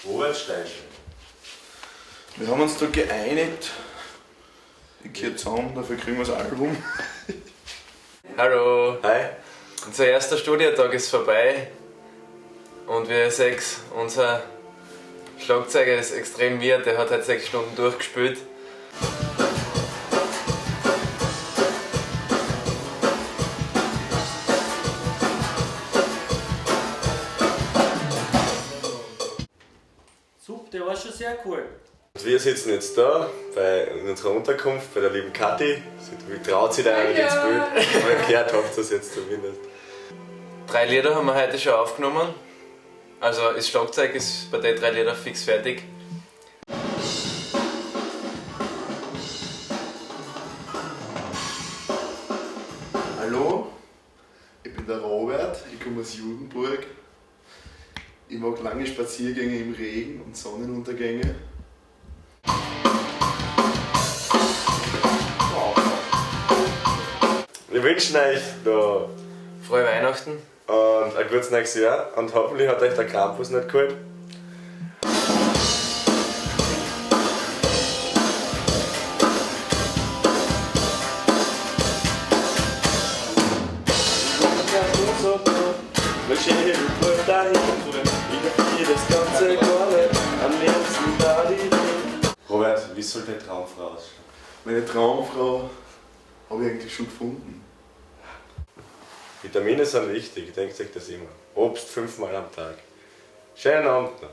Robert Steindl. Wir haben uns da geeinigt. Ich gehöre zusammen, dafür kriegen wir das Album. Hallo! Hi. Unser erster Studiotag ist vorbei und wir sechs, unser Schlagzeuger ist extrem weird, der hat heute 6 Stunden durchgespielt. Sup, der war schon sehr cool. Und wir sitzen jetzt da in unserer Unterkunft bei der lieben Kathi. Sie traut sich da eigentlich ins Bild. Aber gehört habt ihr es jetzt zumindest. Drei Lieder haben wir heute schon aufgenommen. Also das Schlagzeug ist bei den drei Liedern fix fertig. Hallo, ich bin der Robert, ich komme aus Judenburg. Ich mag lange Spaziergänge im Regen und Sonnenuntergänge. Wir wünschen euch noch Frohe Weihnachten. und ein gutes nächstes Jahr und hoffentlich hat euch der Krampus nicht geholt. Robert, wie soll deine Traumfrau ausschauen? Meine Traumfrau habe ich eigentlich schon gefunden. Vitamine sind wichtig, denkt euch das immer. Obst fünfmal am Tag. Schönen Abend noch.